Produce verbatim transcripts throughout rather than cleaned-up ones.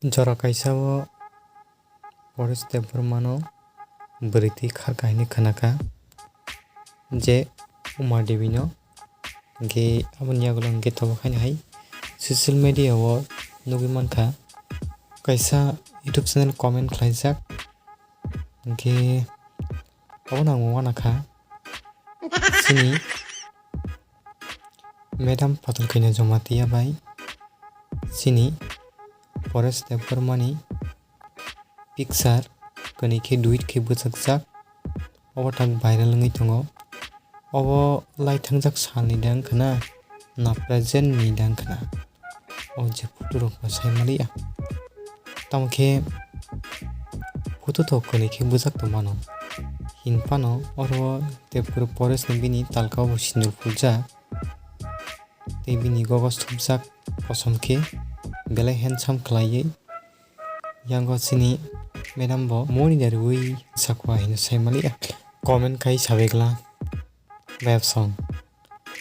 Jora kaisa o Paresh Debbarmano bwrwi twi kharkha hinwi khwnakha je Uma Debino, hwnkhe aboni yagulo hwnkhe tabuk haino hai social media o nugwi mankha kaisa YouTube channel comment khlaijak, hwnkhe obono ang uanakha chini Madam Patal Kanya Jamatia bai chini Paresh Debbarmani picture kwnwi khe duet khe bwchakjak, obo tak viral wngwi tongo. Obo lai thangjak salni da wngkha na, na present ni da wngkha na? O je photo rok bo sai maliya. Tamo khe photo to kwnwi khe bwchak tongmano. Hinphano oro tei Paresh ni bini talka o bo sindur phurjak. Tei bini gogo supjak kosom khe belai handsome khlaiwi. Yango chini madam bo moni da rwui sakwa hinwi sai maliya. Comment khai sabegla, "Bayapsong,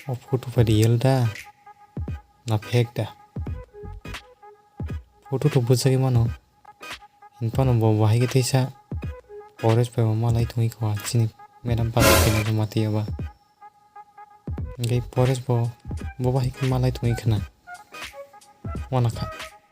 o photo pa real da na fake da?" Photo to bwchagwi mano. Hinphano bo bahai khe teisa Paresh bai bo malai tongwi kha chini madam Patal Kanya Jamatia ba. Hwnkhe Paresh bo, bo bahai khe malai tongwi khwna. Uanakha.